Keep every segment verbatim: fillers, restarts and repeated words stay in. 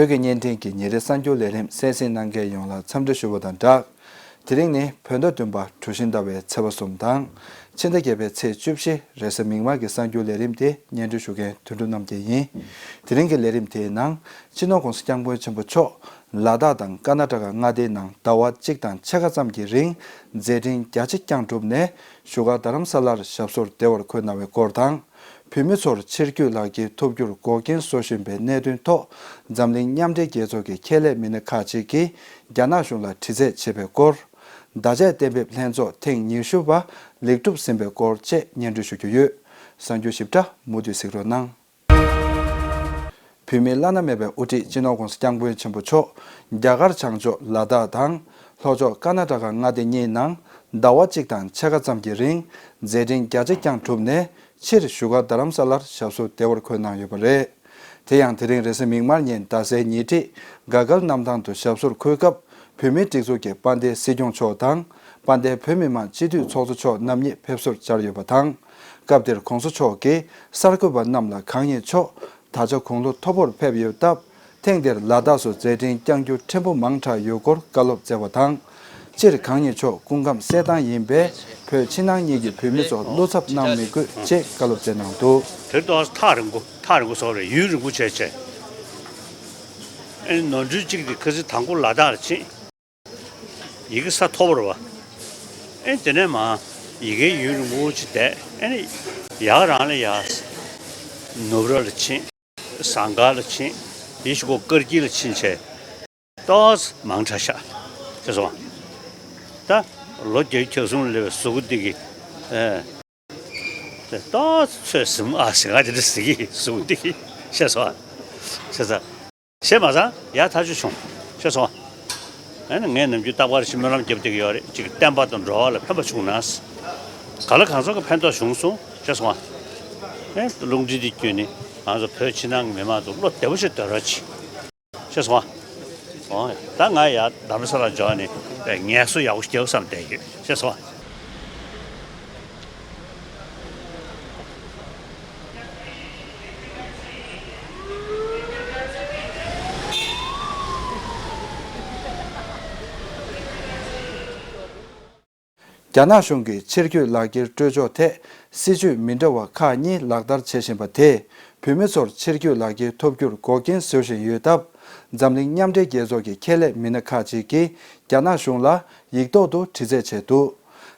བོད་ཀྱི་བརྙན་འཕྲིན་གྱི་ཉིན་རེའི་གསར་འགྱུར་ལས་རིམ་གསན་གཟིགས་གནང་མཁན་ཡོངས་ལ་འཚམས་འདྲི་ཞུ་བ་དང་སྦྲགས། དེ་རིང་ནི་བོད་ཟླ་བདུན་པ་གྲུ་བཞི་ཟླ་བའི་ཚེས་པ་གསུམ་དང་། ཕྱི་ཟླ་བརྒྱད་པའི་ཚེས་བཅུ་བཞི་རེས་གཟའ་མིག་དམར་གྱི་གསར་འགྱུར་ལས་རིམ་དེ་སྙན་སྒྲོན་ཞུ་མཁན་དོན་གྲུབ་རྣམ་རྒྱལ་ཡིན། དེ་རིང་གི་ལས་རིམ་དེའི་ནང་སྤྱི་ནོར་༸གོང་ས་༸སྐྱབས་མགོན་ཆེན་པོ་མཆོག་ལ་དྭགས་དང་ཀར་ན་ཊ་ཀ་མངའ་སྡེའི་ནང་ཟླ་བ་གཅིག་དང་ཕྱེད་ཀ་ཙམ་གྱི་རིང་མཛད་འཕྲིན་རྒྱ་ཆེ་བསྐྱངས་གྲུབ་ནས་བཞུགས་སྒར་རྡ་རམ་ས་ལར་ཞབས་སོར་བདེ་བར་འཁོད་གནང་བའི་སྐོར་དང་། བོད་མི་ཚོར་ཕྱིར་སྐྱོད་ལག་འཁྱེར་ཐོབ་རྒྱུར་འགོག་རྐྱེན་བཟོ་བཞིན་པའི་གནད་དོན་ཐོག་འཛམ་གླིང་མཉམ་འབྲེལ་རྒྱལ་ཚོགས་ཀྱི་ཁྱད་ལས་མི་སྣ་ཁག་ཅིག་གིས་རྒྱ་ནག་གཞུང་ལ་དྲི་རྩད་བྱས་པའི་སྐོར། བརྡ་ཆད་གཏན་འབེབས་ལྷན་ཚོགས་ཐེངས་ཉི་ཤུ་པ་ལེགས་གྲུབ་ཟིན་པའི་སྐོར་བཅས་སྙན་སྒྲོན་ཞུ་རྒྱུ་ཡོད། གསར་འགྱུར་ཞིབ་ཕྲ་མུ་མཐུད་གཟིགས་རོགས་གནང་། བོད་མིའི་བླ་ན་མེད་པའི་དབུ་ཁྲིད་སྤྱི་ནོར་༸གོང་ས་༸སྐྱབས་མགོན་ཆེན་པོ་མཆོག་རྒྱ་གར་བྱང་ཕྱོགས་ལ་དྭགས་དང་། ལྷོ་ཕྱོགས་ཀར་ན་ཊ་ཀ་མངའ་སྡེ་གཉིས་ནང་ཟླ་བ་གཅིག་དང་ཕྱེད་ཀ་ཙམ་གྱི་རིང་མཛད་འཕྲིན་རྒྱ་ཆེ་བསྐྱངས་གྲུབ་ནས། ཕྱིར་བཞུགས་སྒར་རྡ་རམ་ས་ལར་ཞབས་སོར་བདེ་བར་འཁོད་གནང་ཡོད་པ་རེད། དེ་ཡང་དེ་རིང་རེས་གཟའ་མིག་དམར་ཉིན་རྡ་སའི་ཉེ་འཁྲིས་དགའ་སྐལ་གནམ་ཐང་དུ་ཞབས་སོར་འཁོད་སྐབས། བོད་མིའི་སྒྲིག་འཛུགས་ཀྱི་དཔལ་ལྡན་སྲིད་སྐྱོང་མཆོག་དང་། དཔལ་ལྡན་བོད་མི་མང་སྤྱི་འཐུས་ཚོགས་གཙོ་མཆོག་རྣམ་གཉིས་ཕེབས་བསུར་བཅར་ཡོད་པ་དང་། སྐབས་དེར་༸གོང་ས་མཆོག་གིས་གསར་འགོད་པ་རྣམས་ལ་གང་ཉིད་མཆོག་ད་ཆ་དགུང་ལོ་མཐོ་པོར་ཕེབས་ཡོད་སྟབས། ཐེངས་འདིར་ལ་དྭགས་སུ་མཛད་འཕྲིན་བསྐྱང་རྒྱུ་ཕྲན་བུ་མང་དྲགས་ཡོད་སྐོར་བཀའ་སློབ་སྩལ་བ་དང་། སྤྱིར་གང་ཉིད་མཆོག་སྐུ་ཁམས་གསལ་ཐང་ཡིན་པས། བོད་ཕྱི་ནང་གཉིས་ཀྱི་བོད་མི་ཚོ་བློ་འཚབ་གནང་མི་དགོས་ཅེས་བཀའ་སློབ་སྩལ་གནང་འདུག་དེར་ཏོག་ཙམ་ཐག་རིང་པོ་ཐག་རིང་པོ་བཟོ་རེད། ཡུན་རིང་པོ་བྱས་བྱས། ཨེ་ནི་ནོར་འཁྲུལ་གཅིག་དེ་ཁ་སང་དང་པོ་ལ་དྭགས་ལ་ཕྱིན། ཡི་གེ་ས་མཐོ་པོ་རེད་པ། ཨེ་ནི་དེ་ནས་མར་ཡི་གེ་ཡུན་རིང་པོ་ཅིག་བསྡད། ཨེ་ནི་ཡར་རང་ལ་ཡར་ནུབ་ར་ལ་ཕྱིན། ཟངས་དཀར་ལ་ཕྱིན། དེ་བཞིན་ཁོ་དཀར་སྐྱིད་ལ་ཕྱིན་བྱས། ཏོག་ཙམ་མང་དྲགས་ཤག་ཤེས་སོང་ང་། ད་ལོ་བརྒྱད་ཅུ་གྱ་གསུམ་སླེབས་པའི་གཟུགས་པོ་འདི་གིས། ཨེ། དེ་ཏོག་ཙམ་ཚོད་ཟིན་ཨ་ཟིན་ཨ་དེ་འདྲ་ཟེར་གྱི་གཟུགས་པོ་འདི་གིས་ཤེས་སོང་ང་། ཤེས་ས། ཤེས་མ་སོང་ཡ་ཐག་ཆོད་བྱུང་། ཤེས་སོང་ང་། ཨ་ནི་ངས་ནམ་རྒྱུན་རྟག་པར་ཞིག་སྨོན་ལམ་རྒྱབ་བསྡད་ཀྱི་ཡོད་རེད། གཅིག་བསྟན་པ་དང་འགྲོ་བ་ལ་ཕན་པ་བྱུང་ན། གང་ལ་གང་འཚམ་གྱི་ཕན་ཐོགས་བྱུང་སོང་། ཤེས་སོང་ང་། ཨེ་རླུང་འཕྲིན་འདི་བརྒྱུད་ནས་ང་ཚོ་བོད་ཕྱི་ནང་གི་མི་མང་ཚོ་བློ་བདེ་པོ་ཞིག་སྡོད་རོགས་གྱིས། ཤེས་སོང་ང་། འོ་ད་ང་ཡར་རྡ་རམ་ས་ལ་འབྱོར་ནས་ངལ་གསོ་ཡག་པོ་ཞིག་རྒྱག་བསམ་བསྡད་ཡོད། ཤེས་སོང་ང་། རྒྱ་ནག་གཞུང་གིས་ཕྱིར་སྐྱོད་ལག་འཁྱེར་སྤྲོད་ཕྱོགས་ཐད་སྲིད་ཇུས་མི་འདྲ་བ་ཁག་གཉིས་ལག་བསྟར་བྱེད་བཞིན་པ་དེས་བོད་མི་ཚོར་ཕྱིར་སྐྱོད་ལག་འཁྱེར་ཐོབ་རྒྱུར་འགོག་རྐྱེན་བཟོ་བཞིན་ཡོད་སྟབས། འཛམ་གླིང་མཉམ་འབྲེལ་རྒྱལ་ཚོགས་ཀྱི་ཁྱད་ལས་མི་སྣ་ཁག་ཅིག་གིས་རྒྱ་ནག་གཞུང་ལ་ཡིག་ཐོག་ཏུ་དྲི་རྩད་བྱས་འདུག་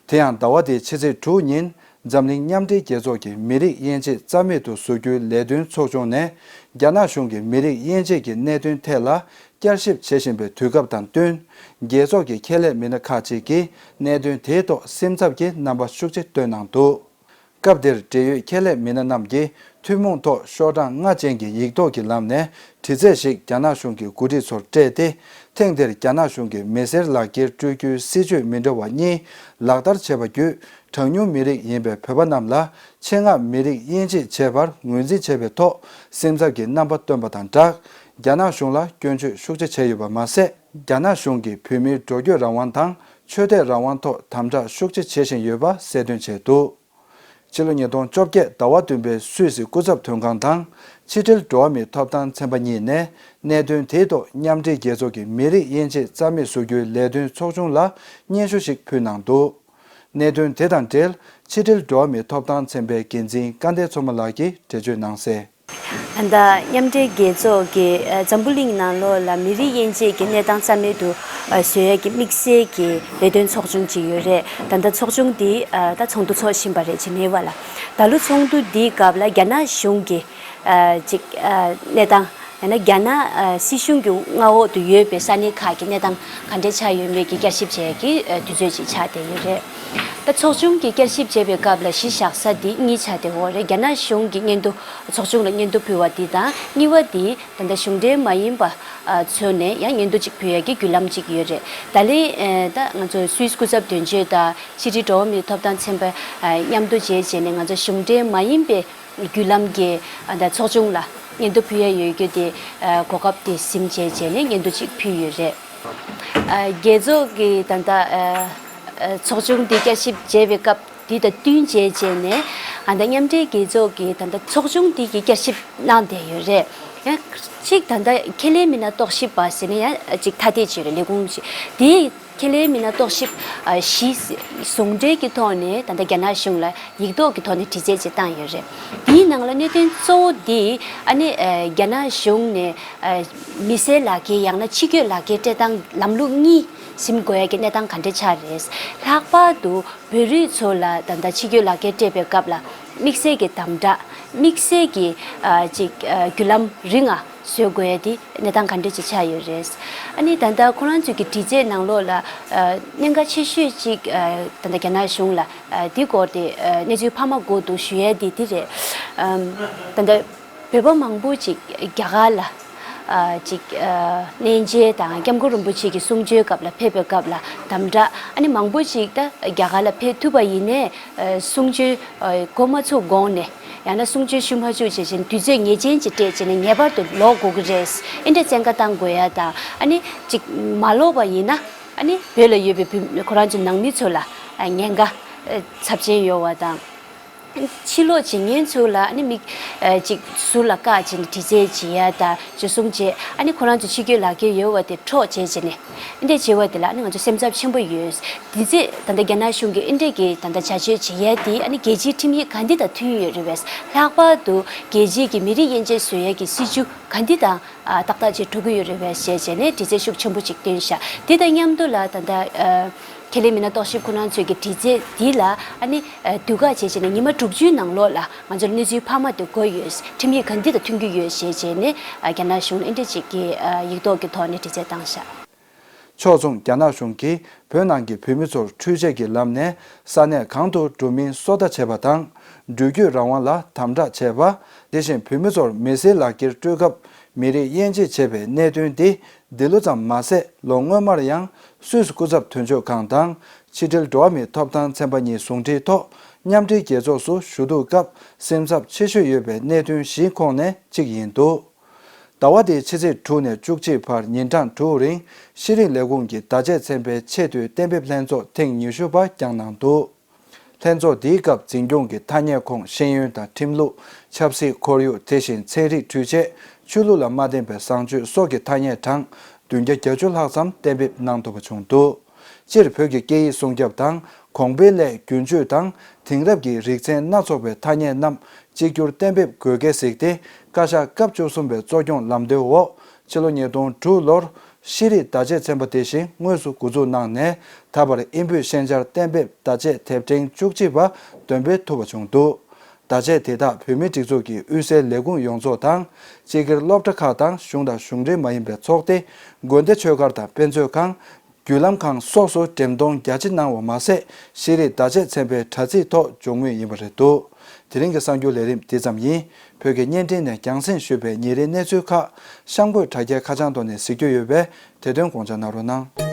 དེ་ཡང་ཟླ་བ་འདིའི་ཕྱི་ཚེས་དྲུག་ཉིན། འཛམ་གླིང་མཉམ་འབྲེལ་རྒྱལ་ཚོགས་ཀྱི་མི་རིགས་དབྱེ་འབྱེད་རྩ་མེད་དུ་བཟོ་རྒྱུའི་ལས་དོན་ཚོགས་ཆུང་ནས། རྒྱ་ནག་གཞུང་གིས་མི་རིགས་དབྱེ་འབྱེད་ཀྱི་གནད་དོན་ཐད་ལ་བསྐྱར་ཞིབ་བྱེད་བཞིན་པའི་དུས་སྐབས་དང་བསྟུན། རྒྱལ་ཚོགས་ཀྱི་ཁྱད་ལས་མི་སྣ་ཁག་ཅིག་གིས་གནད་དོན་དེའི་ཐོག་སེམས་འཚབ་ཀྱི་རྣམ་པ་ཤུགས་ཆེ་བཏོན་གནང་འདུག་སྐབས་དེར་འབྲེལ་ཡོད་ཁྱད་ལས་མི་སྣ་རྣམས་ཀྱིས་ཐུན་མོང་ཐོག་ཤོག་གྲངས་ལྔ་ཅན་གྱི་ཡིག་ཐོག་གི་ལམ་ནས་དྲི་རྩད་ཞིག་རྒྱ་ནག་གཞུང་གི་འགོ་ཁྲིད་ཚོར་སྤྲད་དེ། ཐེངས་འདིར་རྒྱ་ནག་གཞུང་གིས་མི་སེར་ལག་འཁྱེར་སྤྲོད་རྒྱུའི་སྲིད་ཇུས་མི་འདྲ་བ་གཉིས་ལག་བསྟར་བྱས་པ་བརྒྱུད། གྲངས་ཉུང་མི་རིགས་ཡིན་པའི་བོད་པ་རྣམས་ལ་ཆེད་མངགས་མི་རིགས་དབྱེ་འབྱེད་བྱས་པར་ངོས་འཛིན་བྱས་པའི་ཐོག་སེམས་འཚབ་ཀྱི་རྣམ་པ་བཏོན་པ་དང་སྦྲགས། རྒྱ་ནག་གཞུང་ལ་སྐྱོན་བརྗོད་ཤུགས་ཆེ་བྱས་ཡོད་པ་མ་ཟད། རྒྱ་ནག་གཞུང་གིས་བོད་མིའི་འགྲོ་སྐྱོད་རང་དབང་དང་ཆོས་དད་རང་དབང་ཐོག་དམ་དྲག་ཤུགས་ཆེ་བྱེད་བཞིན་ཡོད་པ་གསལ་སྟོན་བྱས་འདུག་ཕྱི་ལོ་ཉིས་སྟོང་བཅོ་བརྒྱད་ཟླ་བ་བདུན་པའི་སུད་སི་སྐུ་ཚབ་དོན་ཁང་དང་ཕྱི་འབྲེལ་འགྲོ་བ་མིའི་ཐོབ་ཐང་ཚན་པ་གཉིས་ནས་གནད་དོན་དེའི་ཐོག་མཉམ་འབྲེལ་རྒྱལ་ཚོགས་ཀྱི་མི་རིགས་དབྱེ་འབྱེད་རྩ་མེད་བཟོ་རྒྱུའི་ལས་དོན་ཚོགས་ཆུང་ལ་སྙན་ཞུ་ཞིག་ཕུལ་གནང་འདུག་གནད་དོན་དེ་དང་འབྲེལ་ཕྱི་འབྲེལ་འགྲོ་བ་མིའི་ཐོབ་ཐང་ཚན་པའི་འགན་འཛིན་སྐལ་ལྡན་མཚོ་མོ་ལགས་ཀྱིས་འགྲེལ་བརྗོད་གནང་གསལ། ད་ལྟ་མཉམ་འབྲེལ་རྒྱལ་ཚོགས་ཀྱི་ཨ་འཛམ་བུ་གླིང་ནང་ལོགས་ལ་མི་རིགས་དབྱེ་འབྱེད་ཀྱི་གནས་སྟངས་རྩ་མེད་དུ་ཨ་བཟོ་ཡས་ཀྱི་དམིགས་བསལ་གྱི་ལས་དོན་ཚོགས་ཆུང་ཅིག་ཡོད་རེད། ད་ལྟ་ཚོགས་ཆུང་འདི་ཨ་ད་ཚོགས་འདུ་འཚོགས་བཞིན་པ་རེད། ཇི་ནེ་ཝ་ལ། ད་ལོ་ཚོགས་འདུ་འདིའི་སྐབས་ལ་རྒྱ་ནག་གཞུང་གི་ཨ་ཅིག་ཨ་གནས་སྟངས། ཡང་ན་རྒྱ་ནག་ཨ་སྲིད་གཞུང་གི་མངའ་འོག་ཏུ་ཡོད་པའི་ས་གནས་ཁག་གི་གནས་སྟངས་ག་འདྲས་ཆགས་ཡོད་མེད་ཀྱི་བསྐྱར་ཞིབ་བྱེད་ཀྱི་ཨ་དུས་ཚོད་ཅིག་ཆགས་བསྡད་ཡོད་རེད། ད་ཚོགས་ཆུང་གི་བསྐྱར་ཞིབ་བྱེད་པའི་སྐབས་ལ་གཞི་བཞག་ས་འདི་གཉིས་ཆགས་བསྡད་ཡོད་རེད། རྒྱ་ནག་གཞུང་གི་སྙན་ཐོ་ཚོགས་ཆུང་ལ་སྙན་ཐོ་ཕུལ་བ་འདི་དང་། གཉིས་པ་འདི་ད་ལྟ་གཞུང་འབྲེལ་མ་ཡིན་པ་ཨ་ཚོ་ནས་ཡང་སྙན་ཐོ་གཅིག་ཕུལ་ཡག་གི་བརྒྱུད་ལམ་གཅིག་ཡོད་རེད། ད་ལན་ཨ་ད་ང་ཚོ་སུད་སི་སྐུ་ཚབ་དོན་གཅོད་དང་ཕྱི་དྲིལ་འགྲོ་བ་མིའི་ཐོབ་ཐང་ཚན་པ་ཨ་མཉམ་དུ་མཇལ་བྱས་ནས། ང་ཚོ་གཞུང་འབྲེལ་མ་ཡིན་པའི་བརྒྱུད་ལམ་གྱི་ཨ་ད་ཚོགས་ཆུང་ལ་སྙན་ཐོ་ཕུལ་ཡ་ཡོད་རྒྱུ་དེ་ཨ་གོ་སྐབས་དེ་ཟིན་བྱས་བྱས་ནས་སྙན་ཐོ་གཅིག་ཕུལ་ཡོད་རེད། ཨ་རྒྱལ་ཚོགས་ཀྱི་ད་ལྟ་ཨ་ཨ་ཚོགས་ཆུང་དེ་བསྐྱར་ཞིབ་བྱས་པའི་སྐབས་དེ་དང་བསྟུན་བྱས་བྱས་ནས། ཨ་ད་མཉམ་འབྲེལ་རྒྱལ་ཚོགས་ཀྱི་ད་ལྟ་ཚོགས་ཆུང་དེ་གི་བསྐྱར་ཞིབ་གནང་བསྡད་ཡོད་རེད། ཡང་གཅིག་ད་ལྟ་ཁེ་ལས་མི་སྣ་རྟོག་ཞིབ་པ་ཟེར་ནས་ཡང་གཅིག་ཐ་དད་བྱས་རེད། ལས་ཁུངས་ཤིག་དེའི་ཁེ་ལས་མི་སྣ་རྟོག་ཞིབ་ཨ་བཞི་ཟུང་འབྲེལ་གྱི་ཐོག་ནས་ད་ལྟ་རྒྱ་ནག་གཞུང་ལ་ཡིག་ཐོག་གི་ཐོག་ནས་དྲི་རྩད་ཅིག་བཏང་ཡོད་རེད། དེའི་ནང་ལ་གནད་དོན་གཙོ་བོ་དེ་ཨ་ནི་ཨ་རྒྱ་ནག་གཞུང་ནས་ཨ་མི་སེར་ལག་འཁྱེར་ཡང་ན་ཕྱི་སྐྱོད་ལག་འཁྱེར་སྤྲད་སྟངས་ལམ་ལུགས་གཉིས་ཟིན་དགོས་ཡ་གི་གནས་སྟངས་ག་འདྲ་ཆགས་རེད། ལྷག་པར་དུ་བོད་རིགས་ཚོ་ལ་ད་ལྟ་ཕྱི་སྐྱོད་ལག་འཁྱེར་སྤྲད་པའི་སྐབས་ལ་དམིགས་བསལ་གྱི་དམ་དྲག་དམིགས་བསལ་གྱི་ཨ་ཅིག་ཨ་བརྒྱུད་ལམ་རིང་ང་བཟོ་དགོས་ཡ་དེ་གནས་སྟངས་ག་འདྲ་ཅིག་ཆགས་ཡོད་རེད། ཨ་ནི་ད་ལྟ་ཁོ་རང་ཚོའི་གི་དྲི་རྩད་ནང་ལོགས་ལ་ཨ་གནད་འགག་ཆེ་ཤོས་ཅིག་ཨ་ད་ལྟ་རྒྱ་ནག་གཞུང་ལ་ཨ་དེ་སྐོར་དེ་ཨ་གནས་ཚུལ་འཕར་མ་འགོ་འདུག་ཞུ་ཡ་དེ་དེ་རེད། ཨམ་ད་ལྟ་བོད་པ་མང་པོ་ཅིག་རྒྱ་གར་ལ་ཨ་ཅིག་ཨ་གནས་མཇལ་དང་སྐྱབས་མགོན་རིན་པོ་ཆེ་གི་གསུང་ཆོས་སྐབས་ལ་ཕེབས་པའི་སྐབས་ལ་དམ་དྲག་ཨ་ནི་མང་པོ་ཅིག་ད་རྒྱ་གར་ལ་ཕེབས་ཐུབ་པ་ཡིན་ནའི་ཨ་གསུང་ཆོས་ཨ་གོ་མ་ཚུགས་དགོངས་ནས་ཡང་ན་གསུང་ཆོས་ཞུ་མ་བཅུག་བྱས་ཅིང་དུས་ཚོད་ངེས་ཅན་ཅིག་སྤྲད་བྱས་ནས་ངེས་པར་དུ་ལོག་དགོས་ཀྱི་རེད། ཨེ་འདྲ་བཙན་བཀའ་བཏང་དགོས་ཡ་དང་ཨ་ནི་ཅིག་མ་ལོག་པ་ཡིན་ན་ཨ་ནི་བོད་ལ་ཡོད་པའི་བོད་ཁོ་རང་ཚོའི་ནང་མི་ཚོ་ལ་ཨ་ཉེན་ཁ་ཨ་ཚབས་ཆེན་ཡོད་པ་དང་། ཕྱིར་ལོག་བྱེད་མཁན་ཚོ་ལ་ཨ་ནི་མིག་ཨ་ཅིག་ཟུར་ལ་བཀག་བྱས་ནས་དྲི་རྩད་བྱེད་ཡ་དང་འཇུ་བཟུང་བྱས་ཨ་ནི་ཁོ་རང་ཚོ་ཕྱི་སྐྱོད་ལག་འཁྱེར་ཡོད་པ་དེ་འཕྲོག་བྱས་བྱས་ནས་འདི་འདྲ་བྱེད་པ་དེ་ལ་ཨ་ནི་ང་ཚོ་སེམས་འཚབ་ཆེན་པོ་ཡོད། དེ་ཚེ་ད་ལྟ་རྒྱ་ནག་གཞུང་གིས་འདི་འདྲ་གི་ད་ལྟ་བྱ་སྤྱོད་བྱེད་ཡ་དེ་ཨ་ནི་རྒྱལ་སྤྱིའི་ཁྲིམས་ཡིག་ག་འདི་དང་མཐུན་ཡོད་རེད་པས། ལྷག་པར་དུ་རྒྱལ་སྤྱིའི་གི་མི་རིགས་དབྱེ་འབྱེད་བཟོ་ཡ་གི་སྲིད་བྱུས་ག་འདི་དང་ཨ་ཏག་ཏག་ཅིག་འགྲོ་གི་ཡོད་རེད་པས་ཞེས་བྱས་ནས་དྲི་རྩད་ཤུགས་ཆེན་པོ་ཅིག་བཏོན་ཤག་དེ་དང་མཉམ་དུ་ལ་ད་ལྟ་ཨ་ཁེ་ལས་མི་སྣ་རྟོག་ཞིབ་ཁོ་རང་ཚོས་ཀྱི་དྲི་རྩད་འདི་ལ་ཨ་ནི་ཨ་དུས་བཀག་བྱས་བྱས་ནས་ཉི་མ་དྲུག་ཅུའི་ནང་ལོགས་ལ་ང་ཚོར་གནས་ཚུལ་འཕར་མ་དེ་དགོས་ཡོད། ཁྲིམས་ཡིག་ག་འདི་དང་མཐུན་གྱི་ཡོད་ཞེས་བྱས་ནས་ཨ་རྒྱ་ནག་གཞུང་ལ་ཨེ་འདྲ་ཅིག་གི་ཨ་ཡིག་ཐོག་གི་ཐོག་ནས་དྲི་རྩད་བཏང་ཤག་ཕྱོགས་མཚུངས་རྒྱ་ནག་གཞུང་གིས་བོད་ནང་གི་བོད་མི་ཚོར་འཕྲུལ་ཆས་ཀྱི་ལམ་ནས་ས་གནས་གང་དུ་འགྲོ་མིན་སོ་ལྟ་བྱས་པ་དང་། འགྲུལ་སྐྱོད་རང་དབང་ལ་དམ་དྲག་བྱས་པ། དེ་བཞིན་བོད་མི་ཚོར་མི་སེར་ལག་འཁྱེར་སྤྲོད་སྐབས་མི་རིགས་དབྱེ་འབྱེད་བྱས་པའི་གནད་དོན་འདི་འདི་ལོ་ཙམ་མ་ཟད་ལོ་སྔོན་མར་ཡང་སུད་སི་སྐུ་ཚབ་དོན་གཅོད་ཁང་དང་ཕྱི་འབྲེལ་འགྲོ་བ་མིའི་ཐོབ་ཐང་ཚན་པ་གཉིས་ཟུང་འབྲེལ་ཐོག་མཉམ་འབྲེལ་རྒྱལ་ཚོགས་སུ་ཞུ་གཏུག་སྐབས་སེམས་འཚབ་ཆེ་ཤོས་ཡོད་པའི་གནད་དོན་བཞིའི་ཁོངས་ནས་གཅིག་ཡིན་འདུག་ཟླ་བ་འདིའི་ཕྱི་ཚེས་དྲུག་ནས་བཅུ་གཅིག་བར་ཉིན་གྲངས་དྲུག་རིང་ཤེས་རིག་ལས་ཁུངས་ཀྱི་བརྡ་ཆད་ཚན་པའི་ཆེས་མཐོའི་གཏན་འབེབས་ལྷན་ཚོགས་ཐེངས་ཉི་ཤུ་པ་བསྐྱངས་གནང་འདུག་ལྷན་ཚོགས་འདིའི་སྐབས་འཛིན་སྐྱོང་གི་ཐ་སྙད་ཁོངས་ཤེས་ཡོན་དང་ཁྲིམས་ལུགས། ཆབ་སྲིད་ཁོར་ཡུག་དེ་བཞིན་ཚན་རིག་འཕྲུལ་ཆས། ཆོས་ལུགས་ལ་མ་བརྟེན་པའི་བཟང་སྤྱོད་སོགས་ཀྱི་ཐ་སྙད་གྲངས་བདུན་བརྒྱ་བརྒྱད་ཅུ་ལྷག་ཙམ་གཏན་འབེབས་གནང་ཐུབ་པ་བྱུང་འདུག་སྤྱིར་བོད་ཀྱི་སྐད་ཡིག་སྲུང་སྐྱོབ་དང་གོང་འཕེལ་སླད་རྒྱུན་སྤྱོད་དང་དེང་རབས་ཀྱི་རིག་ཚན་སྣ་ཚོགས་པའི་ཐ་སྙད་རྣམས་གཅིག་གྱུར་གཏན་འབེབས་དགོས་གལ་གཟིགས་ཏེ། བཀའ་ཤག་སྐབས་བཅུ་གསུམ་པའི་གཙོ་སྐྱོང་ལམ་སྟོན་འོག་ཕྱི་ལོ་ཉིས་སྟོང་དྲུག་ལོར་ཤེས་རིག་བརྡ་ཆད་ཚན་པ་དེ་བཞིན་དངོས་སུ་འགོ་འཛུགས་གནང་ནས། ད་བར་དབྱིན་བོད་ཤན་སྦྱར་གཏན་འབེབས་བརྡ་ཆད་དེབ་ཕྲེང་བཅུ་གཅིག་པ་འདོན་སྤེལ་ཐུབ་པ་བྱུང་འདུག་བརྡ་ཆད་དེ་དག་བོད་མིའི་སྒྲིག་འཛུགས་ཀྱི་དབུས་སའི་ལས་ཁུངས་ཡོངས་རྫོགས་དང་། སྤྱི་སྒེར་སློབ་གྲྭ་ཁག་དང་གཞུང་དང་གཞུང་འབྲེལ་མ་ཡིན་པའི་ཚོགས་སྡེ། དགོན་སྡེ་ཆོས་སྒར་དང་དཔེ་མཛོད་ཁང་། བརྒྱུད་ལམ་ཁང་སོགས་སུ་འགྲེམས་གཏོང་རྒྱ་ཆེ་གནང་བ་མ་ཟད། ཤེས་རིག་བརྡ་ཆད་ཚན་པའི་དྲ་ཚིགས་ཐོག་འབྱུང་མུས་ཡིན་པ་རེད་འདུག་དེ་རིང་གི་གསར་འགྱུར་ལས་རིམ་འདི་ཙམ་ཡིན། བོད་ཀྱི་བརྙན་འཕྲིན་ནས་རྒྱང་སྲིང་ཞུས་པའི་ཉིན་རེའི་གནས་ཚུལ་ཁག་གཤམ་འཁོད་དྲ་རྒྱའི་ཁ་བྱང་ཐོག་ནས་གཟིགས་རྒྱུ་ཡོད་པས། དེ་དོན་དགོངས་འཇགས་གནང་རོགས་གནང་།